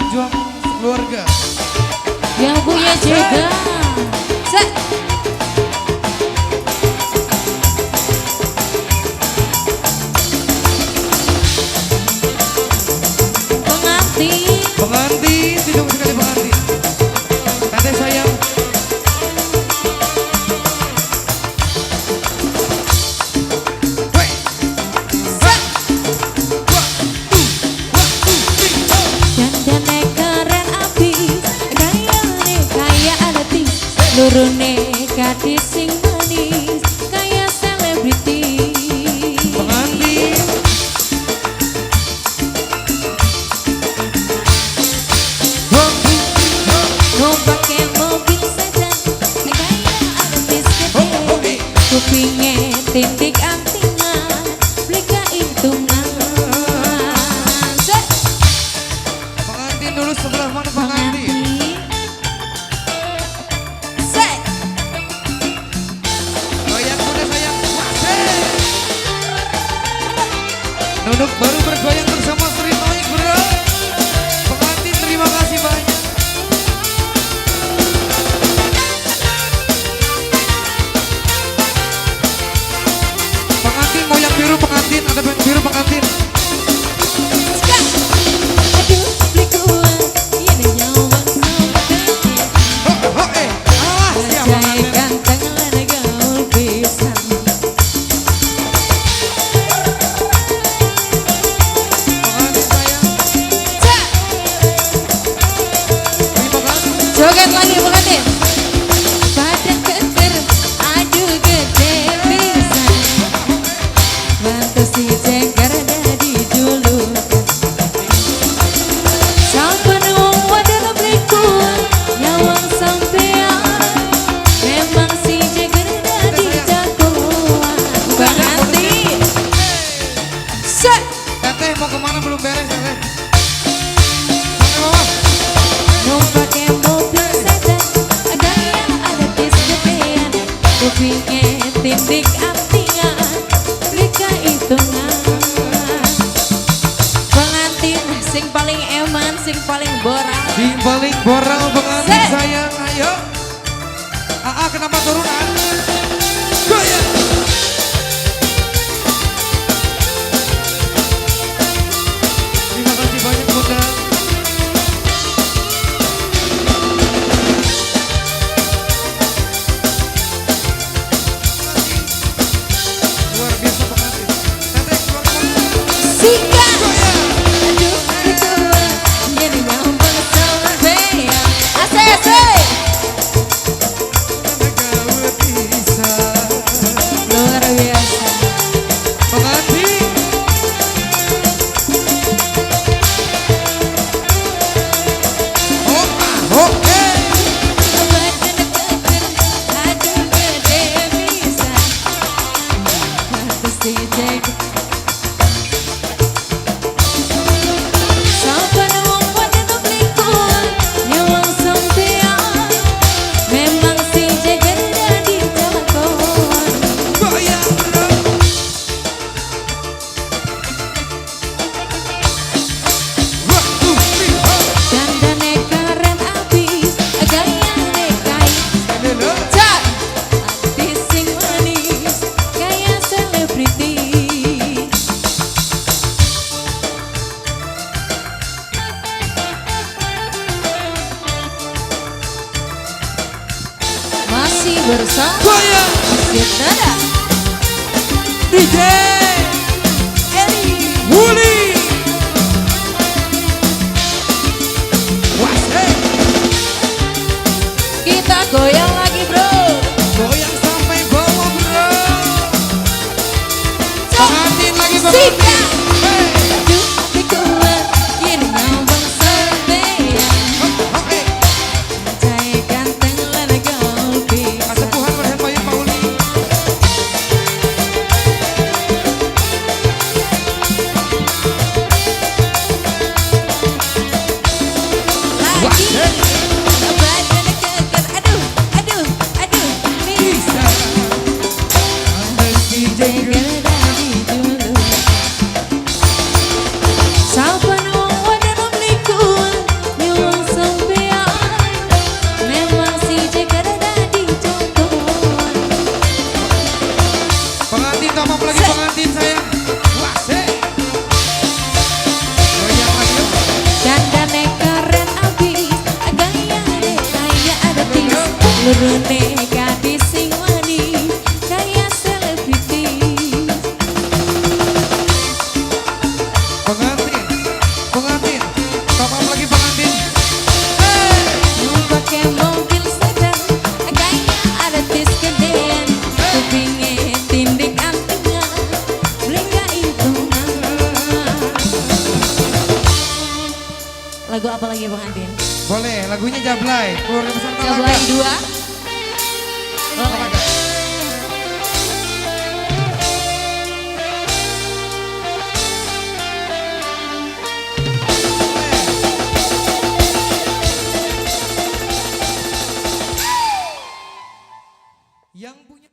Pejuang keluarga. Yang punya juga. Set. Pengantin. Pengantin, ditunggu sekali pengantin. Teteh sayang. Set. Dandane keren abis, gayane kaya artis, lurune gadis sing manis, kaya selebriti. Pengantin. Numpake mobil sedan, kaya artis gede, kupinge titik antingan, beli hitungan. Set. Pengantin dulu sebelah mana pengantin? Pengantin. Set. Goyang bunda sayang. Wasik. Nunuk baru bergoyang bersama Sri Toik bro. Pengantin terima kasih banyak. Pengantin mau yang biru pengantin, ada yang biru pengantin. Aduh, beli kuat, yen nyawang sampeyan. Oh, oh, eh, alah siap Jai pengantin. Ganteng lan gaul pisan. Pengantin sayang, Cak. Terima kasih. Joget lagi pengantin. Badan keker, aduh gede pisan. Bantu si jengker dadi julukan. Saben wong wadon beli kuat, nyawang sampean. Memang si jengker dadi jagoan. Pengantin. Set. Teteh mau kemana belum beres teteh? Sampai bawah. Numpake mobil sedan, gaya artis gedean, kupinge tindik antingan, beli hitungan. Pengantin sing paling eman, sing paling boral. Sing paling boral pengantin Set. Sayang, ayo. AA kenapa turun ah? Goyang. Terima kasih banyak bunda. Luar biasa pengantin. Teteh keluar keluar. Sikat. Goyang. Aduh, beli kuat, yen nyambang sampean. Asik, asik. Gawe bisa. Luar biasa. Pengantin. Oh, ah, oke. Badan keker, aduh gede pisan. Pantes si jengker. Saben wong wadon beli kuat, nyawang sampean. Memang si jeger dadi jagoan. Goyang bro. One, two, three, four. Dandane keren abis, gayane kaya Lele. Cak. Artis sing manis, kaya selebriti. Masih bersama Goyang. Sinara DJ Eli. Wuli. Wasik. Kita goyang lagi bro. Goyang sampai bawah bro. Pengantin lagi pengantin. Sikat. Hey. Aduh, beli kuat, yen nyawang sampean. Oh, oke. Jai ganteng lan gaul pisan. Kasepuhan berhen payung Pauli. Gurune gadis sing wani kaya selebriti. Pengantin, pengantin, top up lagi pengantin. Hey! Pakai mobil sedan kayak artis gedean, kupinge tindik antengah, beli hitungan. Lagu apa lagi pengantin? Boleh, lagunya Jablay, keluarga besar Talaga. Jablay 2. Boleh. Talaga. Yang punya